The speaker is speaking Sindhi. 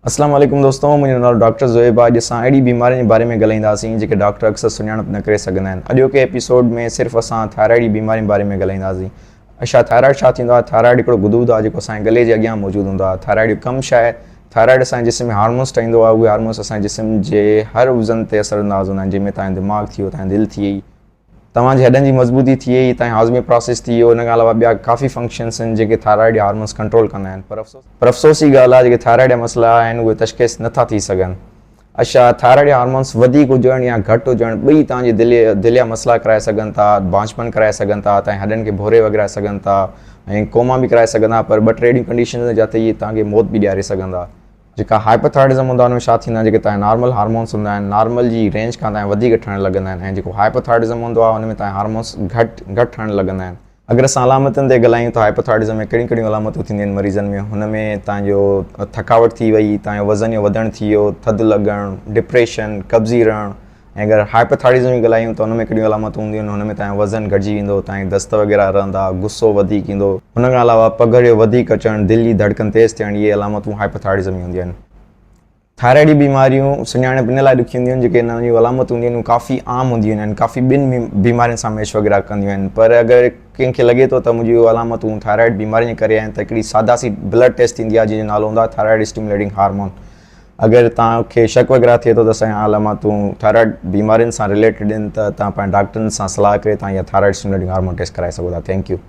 اسلام عليڪم دوستو منهنجو نالو ڊاڪٽر زويب آهي اڄ اسان اهڙي بيمارين جي باري ۾ ڳالهائينداسين جيڪي ڊاڪٽر اڪثر سڃاڻپ نه ڪري سگهندا آهن اڄوڪي ايپيسوڊ ۾ صرف اسان ٿائرائيڊ جي بيمارين باري ۾ ڳالهائينداسين اڇا ٿائرائيڊ ڇا ٿيندو آهي ٿائرائيڊ هڪڙو غدود آهي جيڪو اسان جي ڳلي جي اڳيان موجود هوندو آهي ٿائرائيڊ جو ڪم ڇا آهي ٿائرائيڊ اسان جي جسم ۾ هارمونس ٺاهيندو آهي اهي هارمونس اسان جي جسم جي هر عضون تي اثر انداز هوندا آهن جنهن ۾ توهان جو دماغ ٿي ويو توهان جي دل ٿي وئي توهان جي هڏن جي مضبوطي ٿئي ۽ توهان جي هاضمي پراسيس ٿي ويو ان کان علاوه ٻيا ڪافي فنڪشنس آهن جيڪي ٿائرائيڊ جا هارمونس ڪنٽرول ڪندا آهن پر افسوس پر افسوس جي ڳالهه آهي جيڪي ٿائرائيڊ جا مسئلا آهن اهي تشخيص نه ٿا ٿي سگهن اڇا ٿائرائيڊ جا هارمونس وڌيڪ هجڻ يا گهٽ هجڻ ٻئي توهان جي دل دل جا مسئلا ڪرائي سگهن ٿا بانجپن ڪرائي سگهن ٿا توهان جي هڏن کي ڀوري وگرائي سگهن ٿا ۽ ڪوما به ڪرائي سگهن ٿا پر ٻه ٽي اهڙيون ڪنڊيشنز آهن جاتي اهي توهان کي موت به ڏياري سگهن ٿا. جيڪا هائپرٿائرڊزم هوندو آهي ان ۾ ڇا ٿيندو آهي جيڪي تنهنجا نارمل هارمونس هوندا آهن نارمل جي رينج کان تنهنجا وڌيڪ ٺهڻ لڳندا آهن ۽ جيڪو هائپرٿائرڊزم هوندو آهي ان ۾ تنهنجا هارمونس گهٽ گهٽ ٺهڻ لڳندا آهن. اگر اسان علامتن تي ڳالهايون ته هائپرٿائرڊزم ۾ ڪهڙيون ڪهڙيون علامتون ٿينديون آهن مريضن ۾ هن ۾ تنهنجو ٿڪاوٽ ٿي وئي تنهنجو وزن جو وڌڻ ٿي ويو ٿڌ لڳڻ ڊپريشن قبضي رهڻ ۽ اگر هائپرٿائرڊزم جي ڳالهايون ته ان ۾ ڪهڙيون علامتون هونديون آهن، هن ۾ توهان جو وزن گهٽجي ويندو، توهان کي دست وغيره رهندا، غصو وڌيڪ ايندو، ان کان علاوه پگهر جو وڌيڪ اچڻ، دل جي ڌڙڪن تيز ٿيڻ، اهي علامتون هائپرٿائرڊزم جون هونديون آهن. ٿائرائيڊ جون بيماريون سڃاڻپ ان لاء ڏکيون هونديون آهن جيڪي انهن جون علامتون هونديون آهن اهي ڪافي عام هونديون آهن، ڪافي ٻين بيمارين سان ميچ وغيره ڪنديون آهن پر اگر ڪنهن کي لڳي ٿو ته منهنجون علامتون ٿائرائيڊ بيمارين جي ڪري آهن ته هڪڙي سادا سي بلڊ ٽيسٽ ٿيندي آهي جنهن جو نالو هوندو آهي ٿائرائيڊ اسٽيموليٽنگ هارمون اگر توهان کي شڪ وغيره ٿئي ٿو ته اسان جون علامتون ٿائرائيڊ بيمارين سان رليٽيڊ آهن ته توهان پنهنجي ڊاڪٽرن سان صلاح ڪري توهان اها ٿائرائيڊ اسٽيموليٽنگ هارمون ٽيسٽ ڪرائي سگهو ٿا thank you.